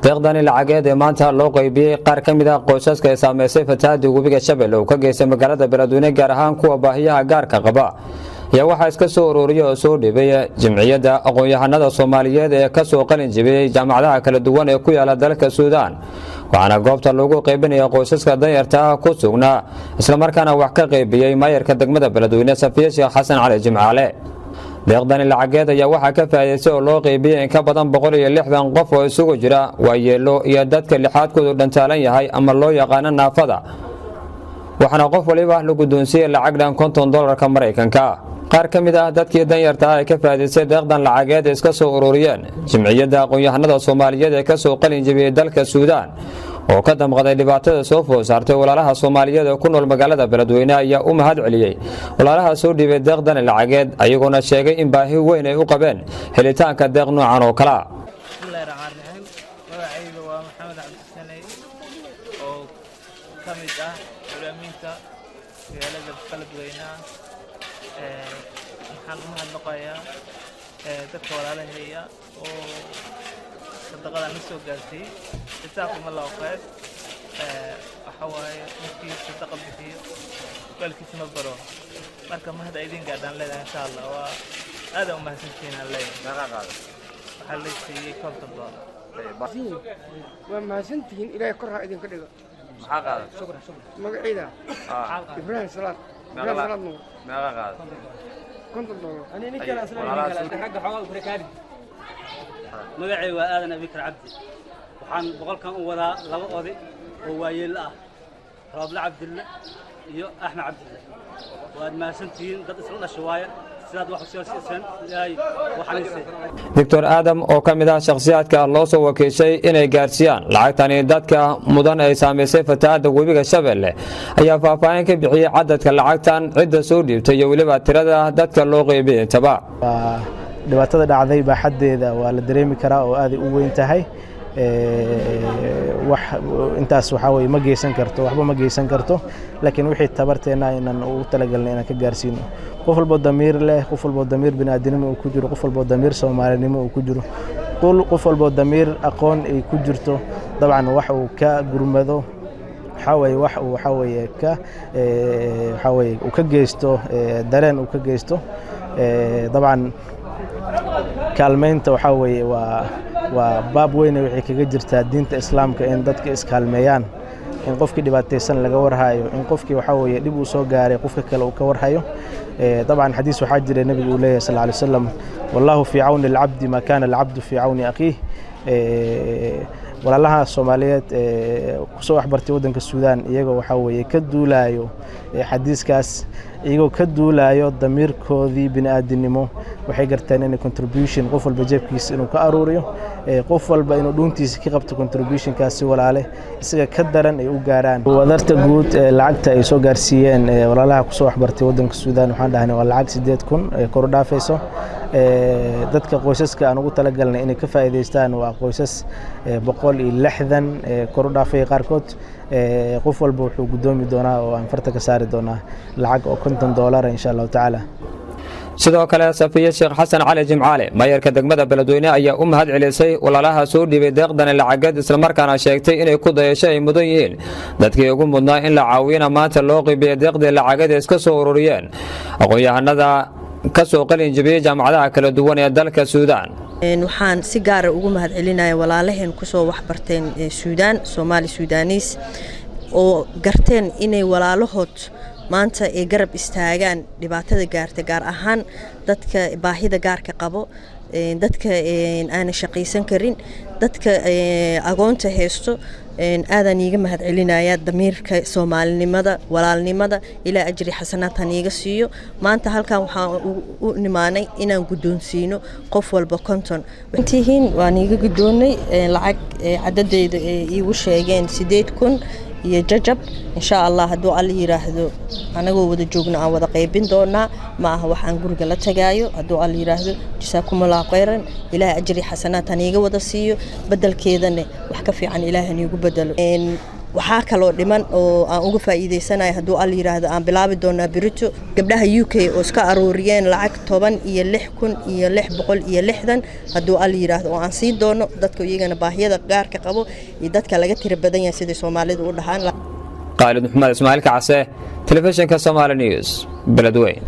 Deeqdani lacageed ee maanta loo qaybiyey qaar ka mid ah qoysaska ee saameysay fatahaadii webiga Shabeelle uu ka geystay magaalada Beledweyne, gaar ahaan kuwa baahiyaha gaarka qaba, ayaa waxaa iska soo ururiyay oo soo dhibay Jimciyadda Aqoon-yahanada Soomaaliyeed ee kasoo qalin jibiyey jaamacadaha kala duwan ee ku yaala dalka Suudaan. Waxaana goobta lagu qaybinaya qoysaska danyarta ah ku sugnaa, islamarkaana wax ka qaybiyey maayarka degmada Beledweyne, Safiye Sheekh Xasan Cali Jimcaale. Deeqdani lacageed ayaa waxaa ka faa'iidaystay oo loo qaybiyey in ka badan 160 qof oo isugu jira waayeelo iyo dadka lixaadkoodu dhantaalan yahay ama loo yaqaano naafada, waxaana qof waliba la guddoonsiiyey lacag dhan 50 dolarka Maraykanka. Qaar ka mid ah dadkii danyarta ah ee ka faa'iidaystay deeqdan lacageed ee iska soo ururiyeen Jimciyadda Aqoon-yahanada Soomaaliyeed ee kasoo qalin jebiyey dalka Suudaan oo ka damqaday dhibaatada soo food saartay walaalaha Soomaaliyeed ee ku nool magaalada Beledweyne ayaa u mahad celiyey walaalaha soo dhiibay deeqdan lacageed, ayagoona sheegay in baahi weyn ay u qabeen helitaanka deeq noocan oo kale ah. Bismillahi raxmaan raxiim. Magacayga waa Maxamed Cabdisaney oo ka mid ah culaamiinta magaalada Beledweyne. Waxaan u mahadnaqayaa dadka walaalahaya oo sadaqadan la soo gaarsiiyey. Jazaakum Allahu khayr. Waxa waaye, ninkii sadaqa bixiyo waalkiisa ma baro. Marka mahad ay idin gaadhaan leedahay, insha Allah. Waa aad u mahadsantihiin aan leeyahay. Waxaa la siiyey $50. Waa mahadsantihiin, Ilaahay kor ha idinka dhigo. Maxaa qaadat? Magaciida Ibraahim Salaad, Ibraahim Salaad Nuur. Meeqa qaadat? $50. Magacay waa Aadan Abikar Cabdi. Waxaan 100-kan u wadaa laba oday oo waayeello ah, Rooble Cabdille iyo Axmed Cabdille. Waad mahadsantihiin, dad isla dhasha waaya. Sidaad wax usoo siiseen, Ilaahay waxaniise. Doctor Aadam oo ka mid ah shakhsiyaadka loo soo wakiishay inay gaarsiiyaan lacagtani dadka mudan ay saamaysay fatahaadda webiga Shabeelle ayaa faahfaahin ka bixiyey cadadka lacagtan, cidda soo dhiibtay iyo weliba tirada dadka loo qeybiyey intaba. Dhibaatada dhacday baaxaddeeda waa la dareemi karaa oo aaday u weyn tahay. Wax intaas waxaa weye ma geysan karto, waxba ma geysan karto, laakiin wixii tabarteenna inaan ugu talagalnay inaan ka gaarsiino. Qof walboo damiir leh, qof walboo damiir bini'aadanimo uu ku jiro, qof walboo damiir Soomaalinimo uu ku jiro, qof walboo damiir aqoon ay ku jirto, dabcan wax uu ka gurmado waxaa weeye, wax uu waxaa weeye ka waxaa weeye uu ka geysto, dareen uu ka geysto. Dabcan kaalmeynta waxaa weeye waa baab weyne, waxay kaga jirtaa diinta Islaamka in dadka iskaalmeeyaan, in qofkii dhibaataysan laga warhayo, in qofkii waxaa weeye dhib uu soo gaaray qofka kale uu ka warhayo. Dabcan xadiis waxaa jira nebigu uu leeyahay sal alay wasalam: "Wallahu fii cawni alcabdi ma kaana alcabdu fii cawni akhiih." Walaalaha Soomaaliyeed kusoo waxbartay waddanka Suudaan, iyagoo waxaa weeye ka duulaayo xadiiskaas, iyagoo ka duulaayo damiirkoodii bini'aadinimo, waxay garteen inay contribution qof walba jeebkiisa inuu ka aruuriyo, qof walba inuu dhuuntiisa ka qabto contributionkaasi, walaale isaga ka daran ay u gaaraan. Wadarta guud lacagta ay soo gaarsiiyeen walaalaha kusoo waxbartay waddanka Suudaan, waxaan dhahnay waa lacag 8000 kor u dhaafayso. Dadka qoysaska aan ugu talagalnay inay ka faa'iidaystaan waa qoysas 160 kor u dhaafaya qaarkood. Qof walba wuxuu guddoomi doonaa oo aan farta ka saari doonaa lacag oo $50, insha Allahu tacaala. Sidoo kale Safiye Sheekh Xasan Cali Jimcaale, maayarka degmada Beledweyne, ayaa u mahad celisay walaalaha soo dhiibay deeqdani lacageed, islamarkaana sheegtay inay ku dayasho ay mudan yihiin. Dadkii ugu mudnaa in la caawiyana maanta loo qeybiyey deeqdii lacageed ee iska soo ururiyeen aqoon-yahanada ka soo qalin jebiyey jaamacadaha kala duwan ee dalka Suudaan. Waxaan si gaara ugu mahad celinaya walaalaheen kusoo waxbarteen Suudaan, Soomaali Suudaniis, oo garteen inay walaalahood maanta ay garab istaagaan dhibaatada gaarta, gaar ahaan dadka baahida gaarka qabo, dadka aanan shaqaysan karin, dadka agoonta haysto. Aadaan iiga mahad celinaya damiirka Soomaalinimada, walaalnimada. Ilaa ajri xasanaad han iiga siiyo. Maanta halkan waxaan u nimaanay inaan guddoonsiino qof walba 50. Tihiin waan iiga guddoonay lacag cadadeeda ay iigu sheegeen 8000 iyo jajab. Insha Allah, hadduu Alla yiraahdo, anagoo wada joogno aan wada qaybin doonaa. Ma aha wax aan guriga la tagaayo, hadduu Alla yiraahdo. Jasaakumullahu khayran. Ilaahay ajri xasanaad han iiga wada siiyo, bedelkeedana wax ka fiican Ilaahay haniigu bedelo. Waxaa kaloo dhiman oo aan uga faa'iidaysanaya, hadduu Al yidhaahdo, aan bilaabi doonaa berito gabdhaha UK oo iska aruuriyeen lacag 16,660, hadduu Al yidhaahdo, oo aan siin doono dadka iyagana baahiyada gaarka qabo iyo dadka laga tira badan yahay, siday Soomaalidu u dhahaan. Qaalid Maxamed Ismaaciil Kacse, Telefishinka Somaali News, Beledweyn.